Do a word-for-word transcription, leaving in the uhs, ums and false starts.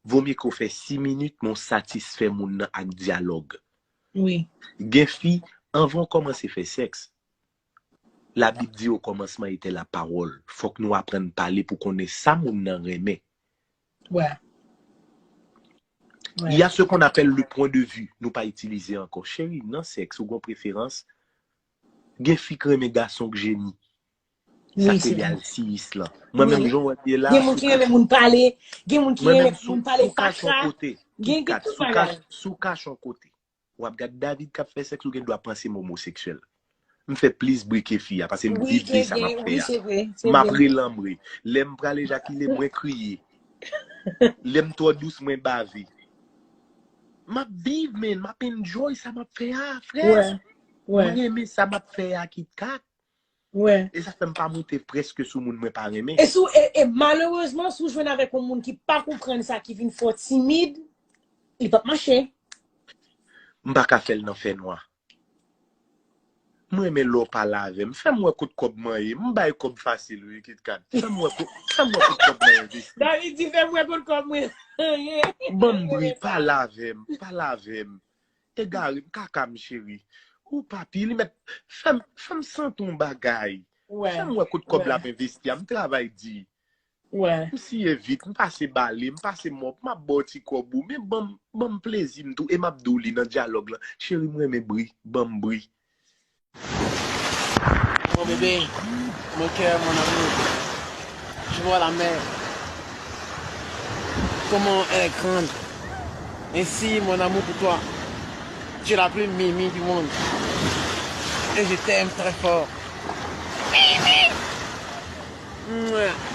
Vomye ke w fè sis minit, men w satisfè moun nan ak dyalòg. Wi. Gen fi, anvan w kòmanse fè sèks, Labib di, au commencement était la parole. Fòk nou aprann pale pou konnen sa moun nan renmen. Wè. Il y a ce qu'on appelle le point de vue. Nou pa itilize ankò. Cheri, nan sèks, ou gon preferans? Gen fi k renmen gason k jemi. Sa k rele alsiyis lan. Mwen menm, jan w wè m ye la, Gen moun ki renmen moun pale, gen moun ki renmen moun pale facha. Gen tout bagay. Si w kache yon kote, w ap gad David k ap fè sèks, ou gen dwa panse m omoseksyèl. M fè plis bri ke fi a, paske m viv de sa m ap fè a. M ap rele anmwe. Lè m pral ejakile, mwen kriye. Lè m twò dous, mwen bave. M ap viv, men m ap enjoy sa m ap fè a, frè. Mwen renmen sa m ap fè a, KitKat. E sa fè m pa moute prèske sou moun mwen pa renmen. E sou e, e malerezman, si w jwenn avèk yon moun ki pa konprann sa, ki vin fò timid, li p ap mache. M pa ka fè l nan fènwa. M renmen lè w pale avè m. Fè m wè kot kòb mwen ye. M bay kòb fasil, wi, KitKat. Fè m wè kot, fè m wè kot kòb mwen envesti. David di, fè m wè kot kòb mwen ye. Ban m bri, pale avè m, pale avè m. Egare m, kaka m, cheri. Ou papi, li mèt fè m, fè m santi yon bagay. Fè m wè kot kòb la ap envesti a. M travay di. M siye vit, m pase bale, m pase mòp, m ap ba w ti kòb ou, men ban m, ban m plezi m tou, e m ap di w li nan dyalòg lan. Cheri, m renmen bri, ban m bri. Mon bébé, mon cœur, mon amour, je vois la mer, comment elle est grande. Ainsi, mon amour pour toi, tu es la plus mimi du monde. Et je t'aime très fort. Mimi! Mouah.